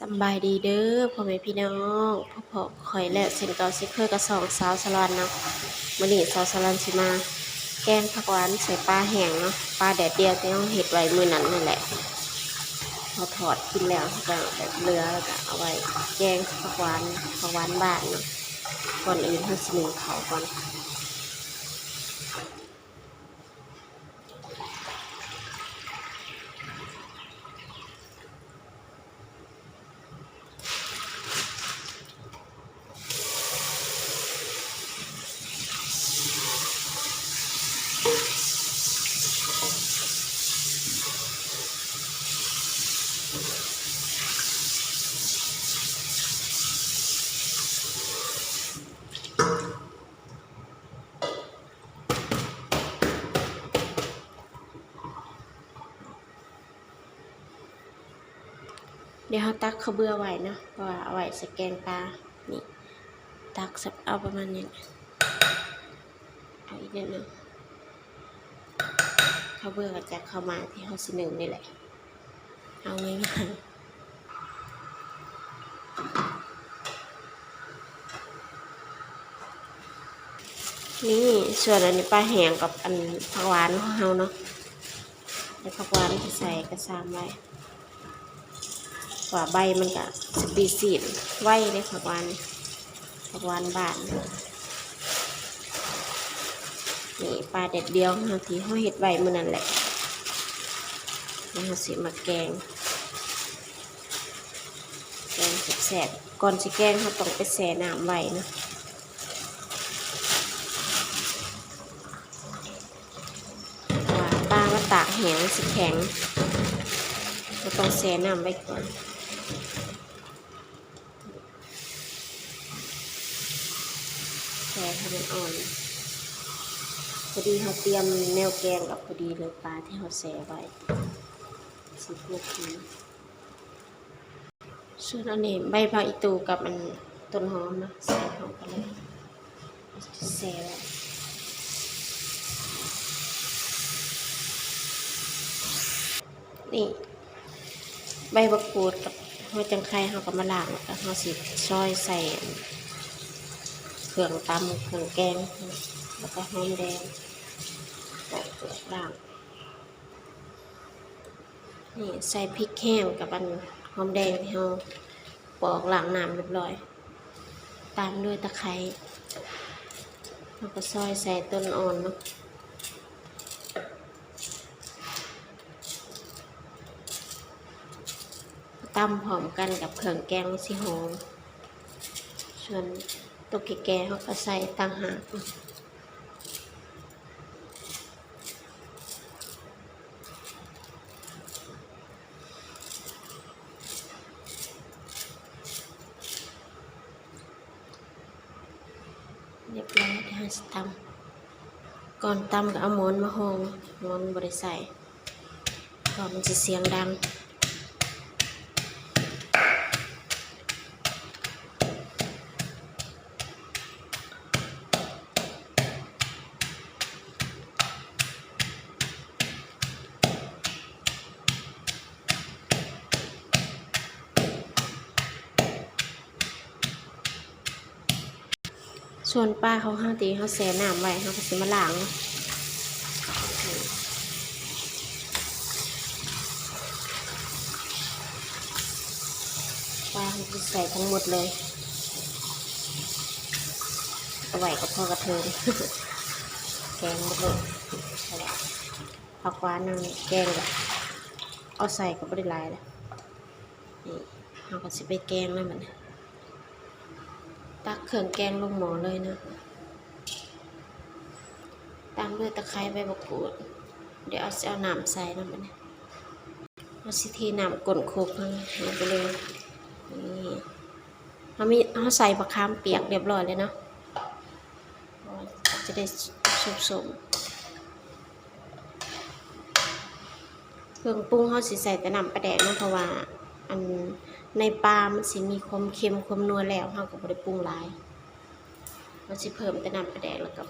ສຳບາຍດີເດີພໍ່ແມ່ພີ່ນ້ອງ ພົບພໍ້ຂ້ອຍແລ້ວເຊັ່ນເກົ່າເຊັ່ນເຄີຍກັບຊ່ອງສາວສະຫຼອນເນາະ. ມື້ນີ້ສາວສະຫຼອນຊິມາແກງຜັກຫວານໃສ່ປາແຫ້ງເນາະ ປາແດດດຽວທີ່ເຮົາເຮັດໄວ້ມື້ນັ້ນນັ້ນແຫຼະ. ເຮົາທອດກິນແລ້ວເຮົາກໍແບບເຫຼືອ ແລ້ວກໍເອົາໄວ້ແກງໃສ່ຜັກຫວານ ຜັກຫວານບ້ານເນາະ. ກ່ອນອື່ນເຮົາຊິໜຶ້ງເຂົ້າກ່ອນ. ດຽວເຮົາຕັກເຂົ້າເບືອໄວ້ເນາະ ເພາະວ່າເອົາໄວ້ໃສ່ແກງປາ. ນີ້ ຕັກ ເອົາປະມານນີ້ ເອົາອີກໜ້ອຍໜຶ່ງ. ເຂົ້າເບືອກໍຈາກເຂົ້າໝາກທີ່ເຮົາຊິໜຶ້ງນີ້ແຫຼະ ເອົາງ່າຍໆ. ນີ້ ສ່ວນອັນນີ້ປາແຫ້ງກັບອັນຜັກຫວານຂອງເຮົາເນາະ ແລ້ວຜັກຫວານທີ່ໃສ່ກະຊາມໄວ້ ວ່າໃບມັນກະສະປີຊີດໄວເດ້ ຜັກຫວານ ຜັກຫວານບ້ານ. ນີ້ປາແດດດຽວເຮົາທີ່ເຮົາເຮັດໄວ້ມື້ນັ້ນແຫຼະ ແລ້ວເຮົາຊິມາແກງ ແກງແຊບໆ. ກ່ອນຊິແກງເຮົາຕ້ອງໄປແຊ່ນ້ຳໄວ້ເນາະ ເພາະວ່າປາມາຕາກແຫ້ງມັນຊິແຂງ ເຮົາຕ້ອງແຊ່ນ້ຳໄວ້ກ່ອນ. ແຊ່ໃຫ້ມັນອ່ອນ ພໍດີເຮົາຕຽມແນວແກງກໍພໍດີເລີຍ ປາທີ່ເຮົາແຊ່ໄວ້ ສິບນາທີ. ສ່ວນອັນນີ້ໃບຜັກອີ່ຕູ່ກັບອັນຕົ້ນຫອມເນາະ ໃສ່ພ້ອມກັນເລີຍ ແຊ່ໄວ້. ນີ້ ໃບບັກກູດກັບຫົວຈັ່ງໄຄເຮົາກໍມາລ້າງ ແລ້ວກໍເຮົາຊິຊອຍໃສ່ອັນເຄື່ອງຕຳເຄື່ອງແກງ ແລ້ວກໍຫອມແດງ ປອກເປືອກລ້າງ. ນີ້ໃສ່ພິກແຫ້ງກັບອັນຫອມແດງທີ່ເຮົາປອກລ້າງນ້ຳຮຽບຮ້ອຍ ຕາມດ້ວຍຕະໄຄ ເຮົາກໍຊອຍໃສ່ຕົ້ນອ່ອນເນາະ ຕຳພ້ອມກັນກັບເຄື່ອງແກງມັນຊິຫອມ. ສ່ວນຕົວແກ່ໆເຮົາກໍໃສ່ຕ່າງຫາກ. ຮຽບຮ້ອຍ ດຽວເຮົາຊິຕຳ ກ່ອນຕຳກໍເອົາໝອນມາຮອງ ໝອນບໍ່ໄດ້ໃສ່ ເພາະມັນຊິສຽງດັງ. ສ່ວນປາຂອງເຮົາທີ່ເຮົາແຊ່ນ້ຳໄວ້ ເຮົາກໍຊິມາລ້າງເນາະ ປາເຮົາຊິໃສ່ທັງໝົດເລີຍ ເອົາໄວ້ກໍພໍກະເທີນ ແກງໝົດເລີຍ ເພາະວ່າຜັກຫວານນັ້ນແກງແລ້ວ ເອົາໃສ່ກໍບໍ່ໄດ້ຫຼາຍແລ້ວ. ນີ້ ເຮົາກໍຊິໄປແກງແລ້ວບັດນີ້ ຕັກເຄື່ອງແກງລົງໝໍ້ເລີຍເນາະ ຕາມດ້ວຍຕະໄຄ ໃບບັກກູດ ດຽວເອົາ ຊິເອົານ້ຳໃສ່ນຳບັດນີ້ ເຮົາຊິເທນ້ຳກົ້ນໂຄກເຮົາລົງໄປເລີຍ. ນີ້ ເຮົາມີ ເຮົາໃສ່ບັກຂາມປຽກຮຽບຮ້ອຍແລ້ວເນາະ ເພາະວ່າຈະໄດ້ສົມໆ. ເຄື່ອງປຸງເຮົາຊິໃສ່ແຕ່ນ້ຳປາແດກເນາະ ເພາະວ່າອັນໃນປາມັນຊິມີຄວາມເຄັມຄວາມນົວແລ້ວ ເຮົາກໍບໍ່ໄດ້ປຸງຫຼາຍ ເຮົາຊິເພີ່ມແຕ່ນ້ຳປາແດກ ແລ້ວກໍ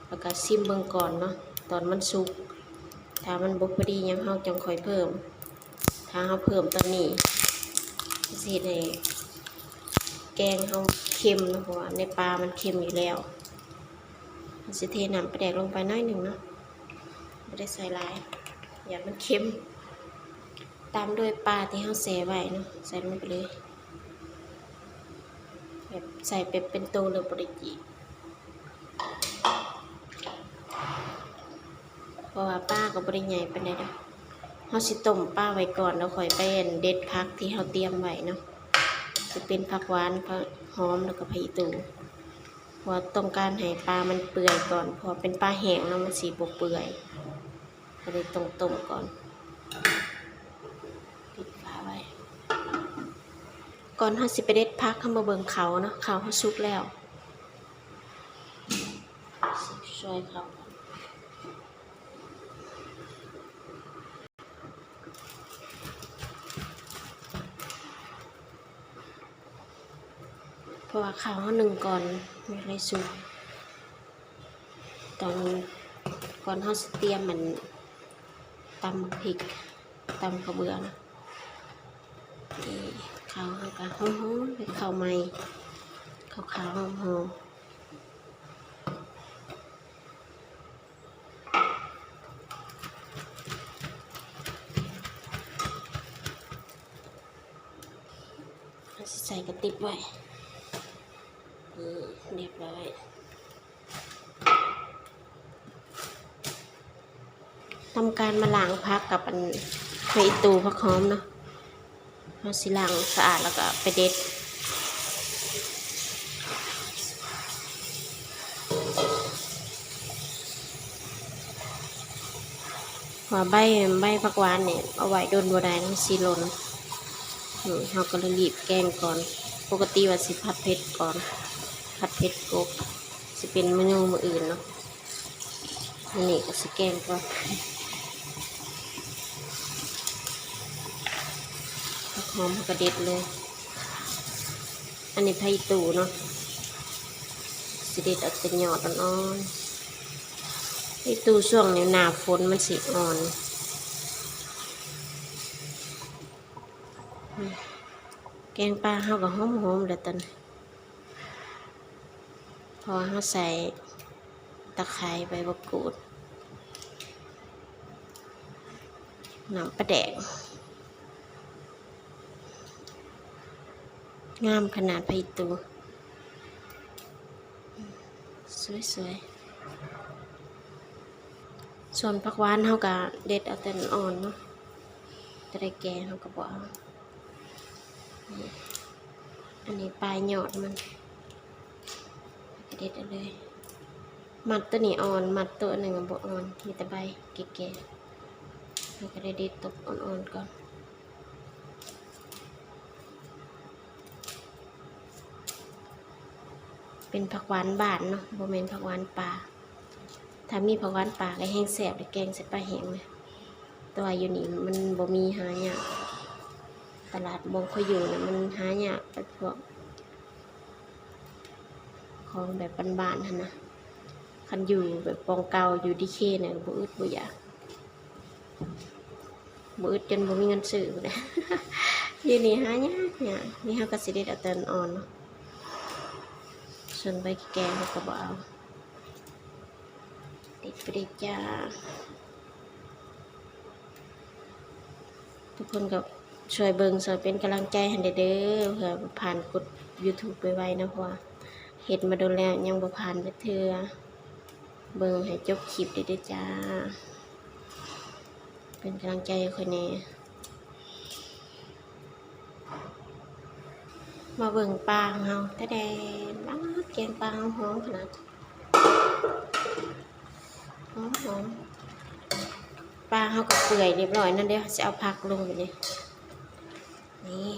ແລ້ວກໍຊິມເບິ່ງກ່ອນເນາະ ຕອນມັນສຸກ ຖ້າມັນບໍ່ພໍດີຫຍັງເຮົາຈັ່ງຄ່ອຍເພີ່ມ ຖ້າເຮົາເພີ່ມຕອນນີ້ ເຮັດໃຫ້ແກງເຮົາເຄັມເນາະ ເພາະວ່າໃນປາມັນເຄັມຢູ່ແລ້ວ. ເຮົາຊິເທນ້ຳປາແດກລົງໄປໜ້ອຍໜຶ່ງເນາະ ບໍ່ໄດ້ໃສ່ຫຼາຍ ຢ້ານມັນເຄັມ. ຕາມດ້ວຍປາທີ່ເຮົາແຊ່ໄວ້ເນາະ ໃສ່ລົງໄປເລີຍ ແບບໃສ່ແບບເປັນໂຕເລີຍ ບໍ່ໄດ້ຈີກ ເພາະວ່າປາກໍບໍ່ໄດ້ໃຫຍ່ປານໃດດອກ. ເຮົາຊິຕົ້ມປາໄວ້ກ່ອນ ແລ້ວຄ່ອຍໄປ ອັນ ເດັດຜັກທີ່ເຮົາຕຽມໄວ້ເນາະ ຊິເປັນຜັກຫວານ ຜັກຫອມ ແລ້ວກໍຜັກອີ່ຕູ່ ເພາະວ່າຕ້ອງການໃຫ້ປາມັນເປື່ອຍກ່ອນ ເພາະວ່າເປັນປາແຫ້ງເນາະ ມັນຊິບໍ່ເປື່ອຍ ກໍເລີຍຕ້ອງຕົ້ມກ່ອນ. ປິດຝາໄວ້. ກ່ອນເຮົາຊິໄປເດັດຜັກ ເຮົາມາເບິ່ງເຂົ້າເນາະ ເຂົ້າເຮົາສຸກແລ້ວ. ຊ່ອຍເຂົ້າ ເພາະວ່າເຂົ້າເຮົາໜຶ້ງກ່ອນ ມັນເລີຍສຸກ. ຕອນ ກ່ອນເຮົາຊິຕຽມ ອັນ ຕຳບັກພິກ ຕຳເຂົ້າເບືອນະ ເຂົ້າເຮົາກໍຫອມໆ ເປັນເຂົ້າໃໝ່ ຂາວໆ ຫອມໆ. ເຮົາຊິໃສ່ກະຕິບໄວ້ ນີ້ ຮຽບຮ້ອຍ. ທຳການມາລ້າງຜັກກັບ ອັນ ຜັກອີ່ຕູ່ ຜັກຫອມເນາະ ເຮົາຊິລ້າງສະອາດແລ້ວກໍໄປເດັດ. ວ່າໃບ ໃບຜັກຫວານນີ້ເອົາໄວ້ດົນບໍ່ໄດ້ ມັນຊິຫຼົ່ນ. ເຮົາກໍເລີຍລີບແກງກ່ອນ ປົກກະຕິວ່າຊິຜັດເຜັດກ່ອນ ຜັດເຜັດກົບ ຊິເປັນເມນູມື້ອື່ນເນາະ. ອັນນີ້ກໍຊິແກງກ່ອນ ຫອມເຮົາກໍເດັດເລີຍ. ອັນນີ້ຜັກອີ່ຕູ່ເນາະ ຊິເດັດເອົາແຕ່ຍອດອ່ອນໆ. ອີ່ຕູ່ຊ່ວງນີ້ໜ້າຝົນມັນຊິອ່ອນ. ແກງປາເຮົາກໍຫອມໆແລ້ວຕອນນີ້ ເພາະວ່າເຮົາໃສ່ຕະໄຄ ໃບບັກກູດ ນ້ຳປາແດກ ງາມຂະໜາດ ຜັກອີ່ຕູ່ ສວຍໆ. ສ່ວນຜັກຫວານເຮົາກໍເດັດເອົາແຕ່ອ່ອນເນາະ ແຕ່ໄດ້ແກ່ເຮົາກໍບໍ່ເອົາ. ອັນນີ້ປາຍຍອດມັນ ເດັດເອົາເລີຍ. ມັດໂຕນີ້ອ່ອນ ມັດໂຕອັນໜຶ່ງບໍ່ອ່ອນ ມີແຕ່ໃບແກ່ໆ ເຮົາກໍໄດ້ເດັດຕົກອ່ອນໆກ່ອນ. ເປັນຜັກຫວານບ້ານເນາະ ບໍ່ແມ່ນຜັກຫວານປ່າ. ຖ້າມີຜັກຫວານປ່າກໍແຮງແຊບເດ້ ແກງໃສ່ປາແຫ້ງນະ ແຕ່ວ່າຢູ່ນີ້ມັນບໍ່ມີ ຫາຍາກ ຕະຫຼາດບ່ອນຂ້ອຍຢູ່ນະ ມັນຫາຍາກ ໄອ້ພວກຂອງແບບບ້ານໆຫັ້ນນະ. ຄັນຢູ່ແບບບ່ອນເກົ່າ ຢູ່ດີເຄນະ ບໍ່ອຶດບໍ່ຢາກ ບໍ່ອຶດຈົນບໍ່ມີເງິນຊື້ພຸ້ນແຫຼະ. ຢູ່ນີ້ຫາຍາກໆ ນີ້ເຮົາກໍຊິເດັດເອົາແຕ່ອ່ອນເນາະ ສ່ວນໃບແກ່ເຮົາກໍບໍ່ເອົາ. ຕິດໄປເລີຍຈ້າ ທຸກຄົນກໍຊ່ວຍເບິ່ງ ຊ່ວຍເປັນກຳລັງໃຈໃຫ້ແດ່ເດີ ເພື່ອຜ່ານກົດຢູທູບໄວໆເນາະ ເພາະວ່າເຮັດມາດົນແລ້ວ ຍັງບໍ່ຜ່ານຈັກເທື່ອ. ເບິ່ງໃຫ້ຈົບຄລິບເດີເດີຈ້າ ເປັນກຳລັງໃຈໃຫ້ຂ້ອຍແດ່. ມາເບິ່ງປາຂອງເຮົາ ຕາແດນ ປາດ ແກງປາເຮົາຫອມຂະໜາດ ຫອມໆ. ປາເຮົາກໍເປື່ອຍຮຽບຮ້ອຍນັ້ນເດ້ ເຮົາຊິເອົາຜັກລົງບາດນີ້. ນີ້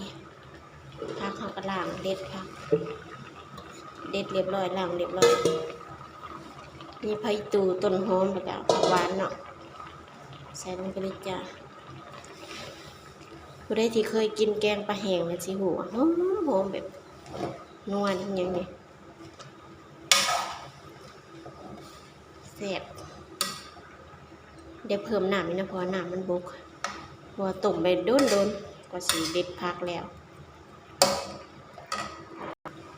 ຜັກເຮົາກໍລ້າງ ເດັດຜັກ ເດັດຮຽບຮ້ອຍ ລ້າງຮຽບຮ້ອຍ. ມີຜັກອີ່ຕູ່ ຕົ້ນຫອມ ແລ້ວກໍຜັກຫວານເນາະ ໃສ່ລົງໄປເລີຍຈ້າ. ຜູ້ໃດທີ່ເຄີຍກິນແກງປາແຫ້ງແລ້ວຊິຮູ້ວ່າຫອມໆ ແບບນົວອີ່ຫຍັງນີ້ ແຊບ. ດຽວເພີ່ມນ້ຳອີກນະ ເພາະວ່ານ້ຳມັນບົກ ເພາະວ່າຕົ້ມໄປດົນໆ ກວ່າຊິເດັດຜັກແລ້ວ.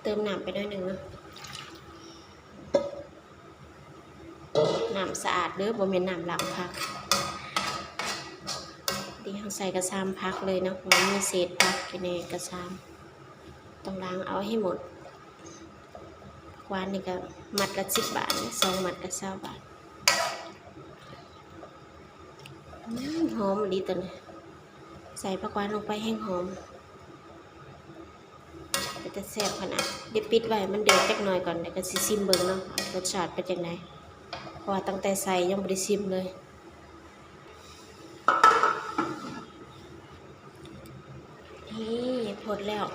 ເຕີມນ້ຳໄປໜ້ອຍໜຶ່ງເນາະ. ນ້ຳສະອາດເດີ້ ບໍ່ແມ່ນນ້ຳລ້າງຜັກ. ທີ່ເຮົາໃສ່ກະຊາມຜັກເລີຍເນາະ ມັນມີເສດຜັກຢູ່ໃນກະຊາມ ຕ້ອງລ້າງເອົາໃຫ້ໝົດ. ຜັກຫວານນີ້ກະມັດລະສິບບາດ ສອງມັດກະຊາວບາດ. ອືມ ຫອມອີ່ຫຼີຕົວນີ້ ໃສ່ຜັກຫວານລົງໄປແຮງຫອມ. ເປັນຕາແຊບຂະໜາດ. ດຽວປິດໄວ້ໃຫ້ມັນເດືອດຈັກໜ້ອຍກ່ອນ ແລ້ວກໍຊິຊິມເບິ່ງເນາະ ລົດຊາດເປັນຈັ່ງໃດ ເພາະວ່າຕັ້ງແຕ່ໃສ່ຍັງບໍ່ໄດ້ຊິມເລີຍ. ນີ້ ພົດແລ້ວ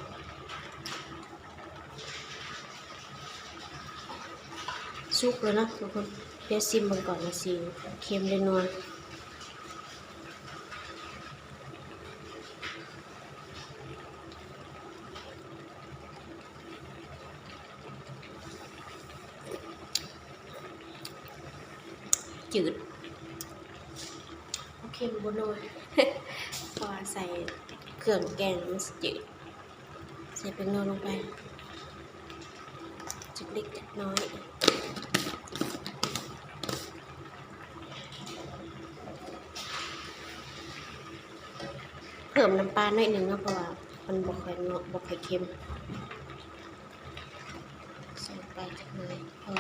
ສຸກແລ້ວເນາະທຸກຄົນ. ດຽວຊິມເບິ່ງກ່ອນວ່າຊິເຄັມ ຫຼື ນົວ. ຈືດ ບໍ່ເຄັມບໍ່ນົວ ເພາະວ່າໃສ່ເຄື່ອງແກງມັນຊິຈືດ. ໃສ່ແປ້ງນົວລົງໄປຈັກເລັກຈັກນ້ອຍ ເພີ່ມນ້ຳປາໜ້ອຍໜຶ່ງເນາະ ເພາະວ່າມັນບໍ່ຄ່ອຍນົວ ບໍ່ຄ່ອຍເຄັມ. ໃສ່ໄປຈັກໜ້ອຍພໍ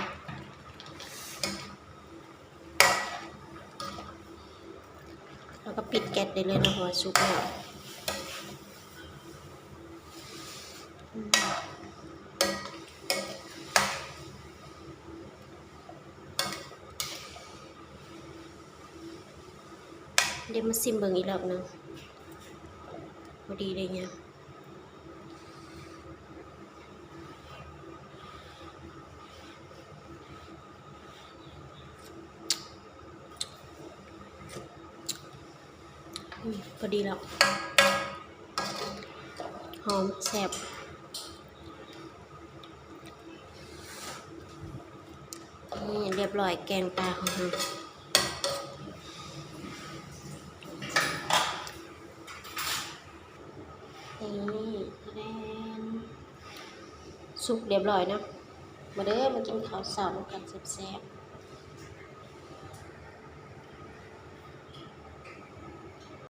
ແລ້ວກໍປິດແກັສໄດ້ເລີຍເນາະ ເພາະວ່າສຸກແລ້ວ. ດຽວມາຊິມເບິ່ງອີກລອບໜຶ່ງ ພໍດີໄດ້ຫຍັງ. ອືມ ພໍດີແລ້ວ ຫອມແຊບ. ນີ້ ລຽບຮ້ອຍ ແກງປາຂອງເຮົາ. ນີ້ ສຸກລຽບຮ້ອຍເນາະ. ມາເດີ້ ມາກິນເຂົ້າເຊົ້ານຳກັນແຊບໆ.